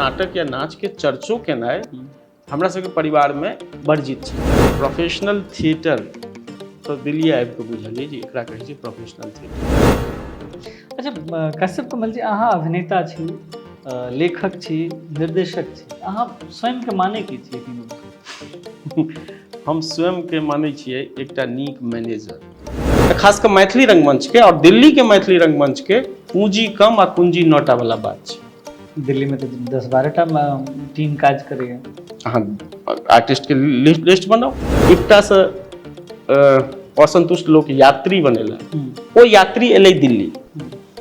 नाटक या नाचके चर्चो केनाइ हमरा सबके परिवारमे वर्जित छै। प्रोफेशनल थिएटर तऽ दिल्ली आबि कऽ बुझलियै जे एकरा कहै छै प्रोफेशनल थिएटर। अच्छा कश्यप कमल जी, अहाँ अभिनेता छी, लेखक छी, निर्देशक छी, अहाँ स्वयंके मानै की छियै तीनू? हम स्वयंके मानै छियै एकटा नीक मैनेजर। तऽ खास कऽ मैथिली रंगमंचके आओर दिल्लीके मैथिली रंगमंचके पूँजी कम आ कुंजी 9 टा वाला बात छै। दिल्लीमे तऽ 10-12 टा टीम काज करैए। अहाँ आर्टिस्टके लिस्ट लिस्ट बनाउ। एकटासँ असन्तुष्ट लोक यात्री बनेला। ओ यात्री एलै दिल्ली।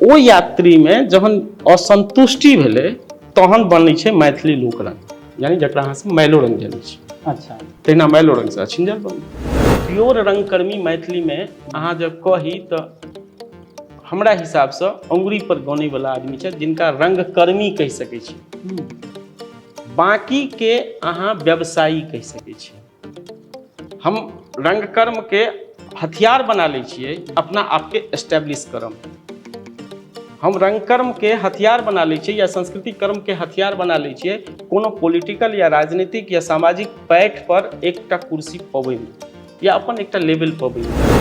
ओ यात्रीमे जहन असन्तुष्टि भेलै, तहन बनै छै मैथिली लोक रंग, यानी जकरा अहाँ सब मैलोरंग जनै छी। तहिना मैलोरंगसँ अछिंजल बनलै। प्योर रंगकर्मी मैथिलीमे अहाँ जब कही तऽ हमरा हिसाबसँ अंगुरी पर गनैवला आदमी छै जिनका रंगकर्मी कहि सकै छी। बाँकीके अहाँ व्यवसायी कहि सकै छी। हम रंगकर्मके हथियार बना लै छियै अपना आपके एस्टेब्लिश करम। हम रंगकर्मके हथियार बना लै छियै या सांस्कृतिक कर्मके हथियार बना लै छियै कोनो पॉलिटिकल या राजनीतिक या सामाजिक पैठ पर एकटा कुर्सी पबैमे या अपन एकटा लेवल पबैमे।